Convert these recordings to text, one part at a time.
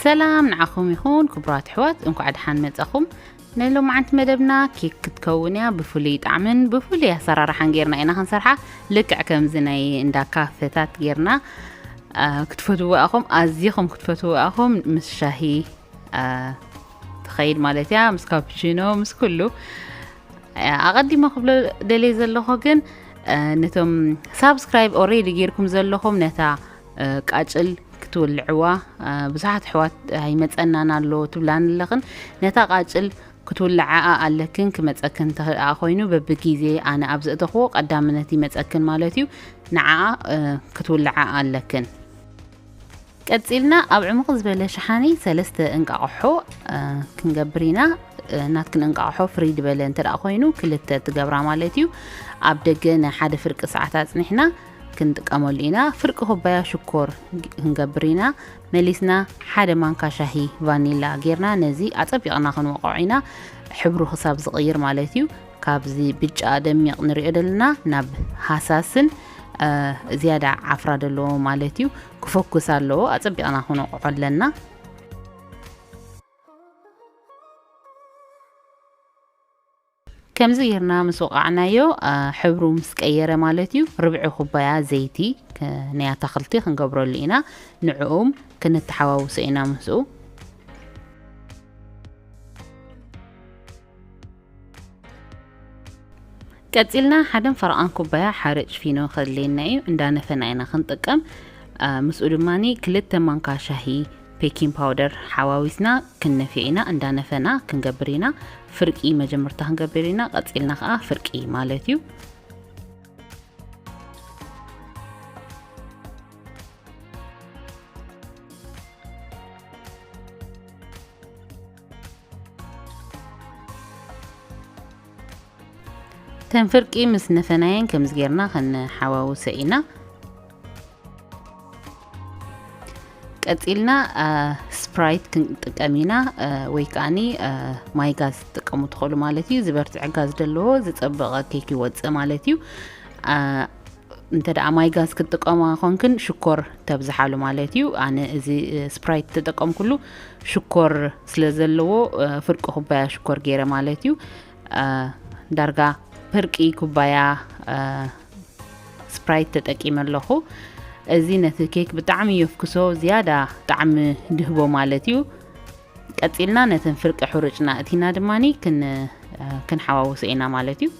ሰላም ንዓኹም ይኹን ክቡራት ኣሕዋት፣ እንኳዕ ደሓን መጻኹም። ናይ ሎማዓንቲ መደብና ኬክ ክትከውን እያ። ብፍሉይ ጣዕምን ብፍሉይ ኣሰራርሓን ጌርና ኢና ክንሰርሓ። ልክዕ ከምዚ ናይ እንዳ ካፈታት ጌርና፣ አ፣ ክትፈትውዋ ኢኹም፣ ኣዚኹም ክትፈትውዋ ኢኹም። ምስ ሻሂ፣ አ፣ ትኸይድ ማለት እያ፣ ምስ ካፑቺኖ፣ ምስ ኩሉ። አ፣ ኣቐዲመ ክብሎ ደልየ ዘለኹ ግን፣ አ፣ ነቶም ሳብስክራይብ ኦሬዲ ጌርኩም ዘለኹም ነታ፣ አ፣ ቃጭል ክትውልዕዋ፣ አ፣ ብዙሓት ኣሕዋት ኣይመጸናን ኣሎ ትብላን ኣለኽን። ነታ ቃጭል ክትውልዓኣ ኣለክን፣ ክመጸክን እንተኽእል ኮይኑ በብግዜ ኣነ ኣብ ዘእተኽዎ ቀዳምነት ይመጸክን ማለት እዩ። ንዓኣ፣ አ፣ ክትውልዓኣ ኣለክን። ቀጺልና ኣብ ዕሙቕ ዝበለ ሸሓኒ ሰለስተ እንቃቕሖ፣ አ፣ ክንገብር ኢና። አ፣ ናትክን እንቃቕሖ ፍሪድ በለ እንተ ደኣ ኮይኑ ክልተ ትገብራ ማለት እዩ። ኣብ ደገ ንሓደ ፍርቂ ሰዓት ኣጽኒሕና ክንጥቀመሉ ኢና። ፍርቂ ኩባያ ሽኮር ግ-፣ ክንገብር ኢና። መሊስና ሓደ ማንካ ሻሂ ቫኒላ ጌርና ነዚ ኣጸቢቕና ክንወቕዖ ኢና። ሕብሩ ክሳብ ዝቕይር ማለት እዩ። ካብዚ ብጫ ደሚቕ ንሪኦ ዘለና ናብ ሃሳስን፣ አ፣ ዝያዳ ዓፍራ ዘለዎ ማለት እዩ። ክፈኩስ ኣለዎ። ኣጸቢቕና ክንወቕዖ ኣለና። ከምዚ ጌርና ምስ ወቃዕናዮ፣ አ፣ ሕብሩ ምስ ቀየረ ማለት እዩ፣ ርብዒ ኩባያ ዘይቲ ከ-፣ ናይ ኣታኽልቲ ክንገብረሉ ኢና። ንዕኡም ክንተሓዋውሶ ኢና ምስኡ። ቀጺልና ሓደን ፈረቓን ኩባያ ሓርጭ ፊኖ ከድልየና እዩ። እንዳነፈና ኢና ክንጥቀም። አ፣ ምስኡ ድማኒ ክልተ ማንካ ሻሂ ቤኪንግ ፓውደር ሓዋዊስና ክንነፍዮ ኢና። እንዳነፈና ክንገብር ኢና። ፍርቂ መጀመርታ ክንገብር ኢና። ቀጺልና ከኣ ፍርቂ ማለት እዩ። ተን ፍርቂ ምስ ነፈናየን ከምዚ ጌርና ከነሓዋውሰ ኢና። ቀጺልና፣ አ፣ ስፕራይት ክንጥቀም ኢና፣ አ፣ ወይ ከኣኒ፣ አ፣ ማይ ጋዝ ትጥቀሙ ትኽእሉ ማለት እዩ። ዝበርትዐ ጋዝ ዘለዎ ዝጸበቐ ኬክ ይወጽእ ማለት እዩ። አ፣ እንተ ደኣ ማይ ጋዝ ክትጥቀማ ኮንክን ሽኮር ተብዝሓሉ ማለት እዩ። ኣነ እዚ፣ እ፣ ስፕራይት ተጠቀምኩሉ ሽኮር ስለ ዘለዎ፣ እ፣ ፍርቂ ኩባያ ሽኮር ገይረ ማለት እዩ። እ፣ ዳርጋ ፍርቂ ኩባያ፣ እ፣ ስፕራይት ተጠቂመ ኣለኹ። እዚ ነቲ ኬክ ብጣዕሚ የፍክሶ፣ ዝያዳ ጣዕሚ ድህቦ ማለት እዩ። ቀጺልና ነተን ፍርቂ ሕሩጭና እቲና ድማኒ ክን-፣ እ፣ ክንሓዋውሶ ኢና ማለት እዩ።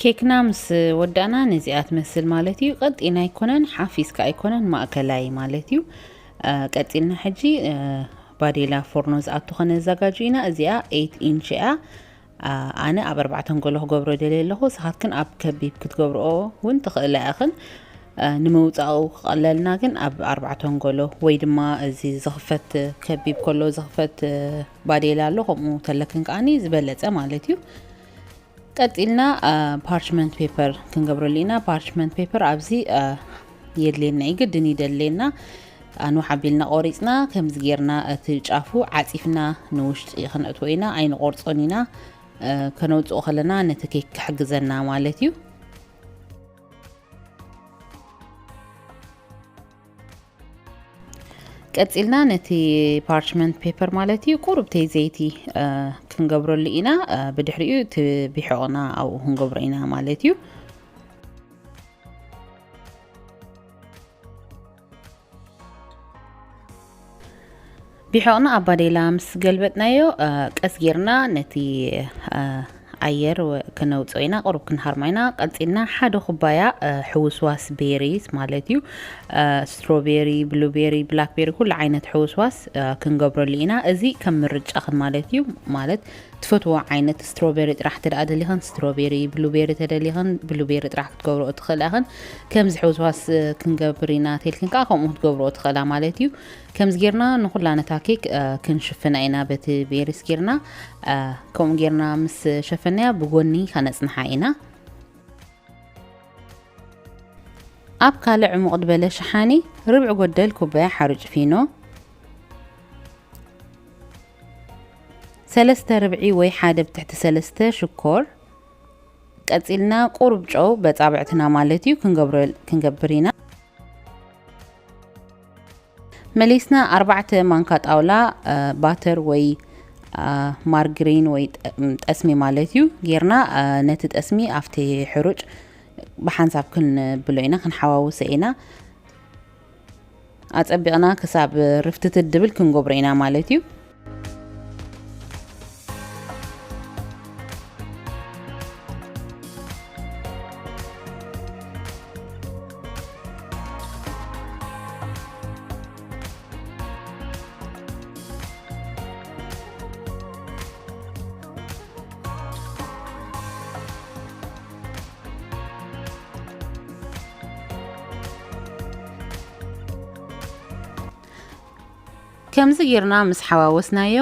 ኬክና ምስ ወዳእና ነዚኣ ትመስል ማለት እዩ። ቀጢን ኣይኮነን፣ ሓፊስካ ኣይኮነን፣ ማእከላይ ማለት እዩ። አ፣ ቀጺልና ሕጂ፣ አ፣ ባዴላ ፎርኖ ዝኣቱ ከነዘጋጁ ኢና። እዚኣ ኤይት ኢንች እያ። አ፣ ኣነ ኣብ ኣርባዕተ ኣንጎሎ ክገብሮ ደልየ ኣለኹ። ንስኻትክን ኣብ ከቢብ ክትገብርኦ እውን ትኽእላ ኢኽን። አ፣ ንምውጻኡ ክቐለልና ግን ኣብ ኣርባዕተ ኣንጎሎ ወይ ድማ እዚ ዝኽፈት ከቢብ ከሎ ዝኽፈት፣ አ፣ ባዴላ ኣሎ፣ ከምኡ ተለክን ከኣኒ ዝበለጸ ማለት እዩ። ቀጺልና፣ አ፣ ፓርችመንት ፔፐር ክንገብረሉ ኢና። ፓርችመንት ፔፐር ኣብዚ፣ አ፣ የድልየና እዩ፣ ግድን እዩ ደድልየና። ኣንውሕ ኣቢልና ቆሪጽና፣ ከምዚ ጌርና እቲ ጫፉ ዓጺፍና ንውሽጢ ከነእትዎ ኢና፣ ኣይንቆርጾን ኢና። አ፣ ከነውጽኦ ከለና ነቲ ኬክ ክሕግዘና ማለት እዩ። ቀጺልና ነቲ ፓርችመንት ፔፐር ማለት እዩ፣ ቁሩብተይ ዘይቲ፣ አ፣ ክንገብረሉ ኢና። አ፣ ብድሕሪኡ እቲ ቢሖቕና ኣብኡ ክንገብሮ ኢና ማለት እዩ። ቢሖቕና ኣብ ባዴላ ምስ ገልበጥናዮ፣ አ፣ ቀስ ጌርና ነቲ ኣየር ከነውፅኦ ኢና። ቁሩብ ክንሃርማ ኢና። ቀፂልና ሓደ ኩባያ ሕውስዋስ ቤሪስ ማለት እዩ። ስትሮቤሪ፣ ብሉቤሪ፣ ብላክቤሪ፣ ኩሉ ዓይነት ሕውስዋስ ክንገብረሉ ኢና። እዚ ከም ምርጫኽን ማለት እዩ። ማለት ትፈትዎ ዓይነት ስትሮቤሪ ጥራሕ ተደኣ ደሊኽን ስትሮቤሪ፣ ብሉቤሪ ተደሊኽን ብሉቤሪ ጥራሕ ክትገብረኦ ትኽእላ ኢኽን። ከምዚ ሕውስዋስ ክንገብር ኢና ተልክን ከዓ ከምኡ ክትገብረኦ ትኽእላ ማለት እዩ። ከምዚ ጌርና ንኹላ ነታ ኬክ ክንሽፍና ኢና በቲ ቤሪስ ጌርና። ከምኡ ጌርና ምስ ሸፈናያ ብጎኒ ከነጽንሓ ኢና። ኣብ ካልእ ዕሙቕ ዝበለ ሸሓኒ ርብዒ ጎደል ኩባያ ሓሩጭ ፊኖ፣ ሰለስተ ርብዒ ወይ ሓደ ብትሕቲ ሰለስተ ሽኮር፣ ቀጺልና ቁሩብ ጨው በጻብዕትና ማለት እዩ ክንገብረ-፣ ክንገብር ኢና። መሊስና ኣርባዕተ ማንካ ጣውላ ባተር ወይ ማርግሪን ወይ ጠስሚ ማለት እዩ ጌርና፣ ነቲ ጠስሚ ኣብቲ ሕሩጭ ብሓንሳብ ክንብሎ ኢና፣ ክንሓዋውሶ ኢና። ኣጸቢቕና ክሳብ ርፍትትት ድብል ክንገብሮ ኢና ማለት እዩ። ከምዚ ጌርና ምስ ሓዋወስናዮ፣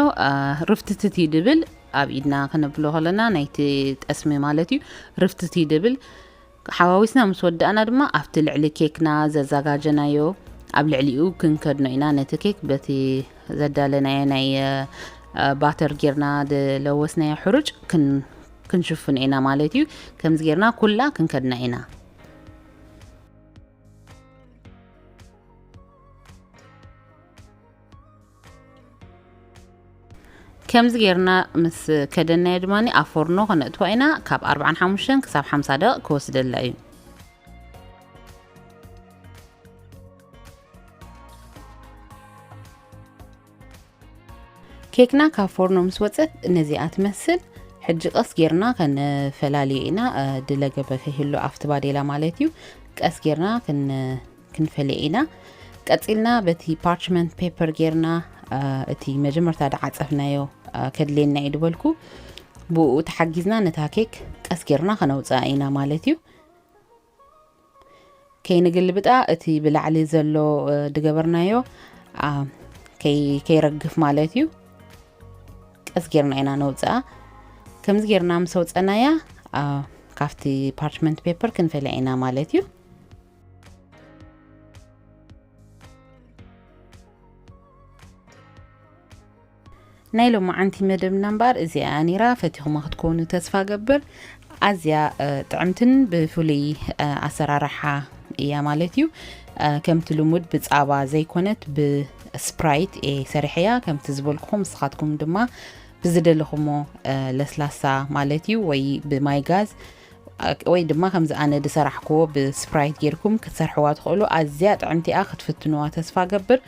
ርፍትትት እዩ ድብል። ኣብ ኢድና ከነብሎ ከለና ናይቲ ጠስሚ ማለት እዩ፣ ርፍትት እዩ ድብል። ሓዋዊስና ምስ ወዳእና ድማ ኣብቲ ልዕሊ ኬክና ዘዘጋጀናዮ ኣብ ልዕሊኡ ክንከድኖ ኢና። ነቲ ኬክ በቲ ዘዳለናዮ ናይ ባተር ጌርና ዝለወስናዮ ሕሩጭ ክንሽፍኖ ኢና ማለት እዩ። ከምዚ ጌርና ኩላ ክንከድና ኢና። ከምዚ ጌርና ምስ ከደናዮ ድማ ኣብ ፎርኖ ከነእትዋ ኢና። ካብ ኣርብዓን ሓሙሽተን ክሳብ ሓምሳ ደቂቕ ክወስደላ እዩ። ኬክና ካብ ፎርኖ ምስ ወፀት ነዚኣ ትመስል። ሕጂ ቀስ ጌርና ከነፈላልዮ ኢና። ድለገበ ከይህሉ ኣብቲ ባዴላ ማለት እዩ። ቀስ ጌርና ክንፈልዮ ኢና። ቀጺልና በቲ ፓርችመንት ፔፐር ጌርና እቲ መጀመርታ ዝዓጸፍናዮ ከድልየና እዩ ዝበልኩ፣ ብኡ ተሓጊዝና ነታ ኬክ ቀስ ጌርና ከነውጽኣ ኢና ማለት እዩ። ከይንግልብጣ እቲ ብላዕሊ ዘሎ ዝገበርናዮ ከይረግፍ ማለት እዩ። ቀስ ጌርና ኢና ነውጽኣ። ከምዚ ጌርና ምስ ኣውጸናያ ካብቲ ፓርችመንት ፔፐር ክንፈልያ ኢና ማለት እዩ። ናይ ሎማዓንቲ መደብና እምበኣር እዚኣ ነይራ። ፈቲኹማ ክትኮኑ ተስፋ ገብር። ኣዝያ ጥዕምትን ብፍሉይ ኣሰራርሓ እያ ማለት እዩ። ከምቲ ልሙድ ብጻባ ዘይኮነት ብስፕራይት እየ ሰሪሐያ። ከምቲ ዝበልኩኹም ንስኻትኩም ድማ ብዝደለኹሞ ለስላሳ ማለት እዩ ወይ ብማይ ጋዝ ወይ ድማ ከምዚ ኣነ ዝሰራሕክዎ ብስፕራይት ጌርኩም ክትሰርሕዋ ትኽእሉ። ኣዝያ ጥዕምቲ እያ፣ ክትፍትንዋ ተስፋ ገብር።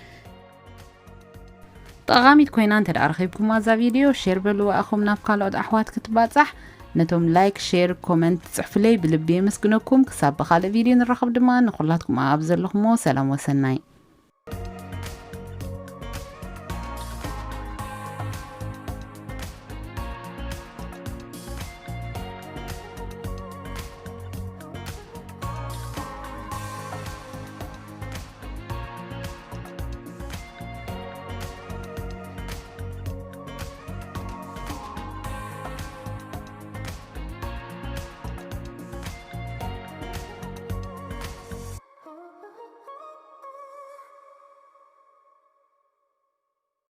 ጠቓሚት ኮይና እንተ ደኣ ረኺብኩማ እዛ ቪድዮ ሼር በልዋ ኢኹም ናብ ካልኦት ኣሕዋት ክትባጻሕ። ነቶም ላይክ፣ ሼር፣ ኮመንት ትጽሕፉለይ ብልቢ የመስግነኩም። ክሳብ ብኻልእ ቪድዮ ንራኸብ ድማ ንኹላትኩም ኣብ ዘለኹሞ ሰላም ወሰናይ።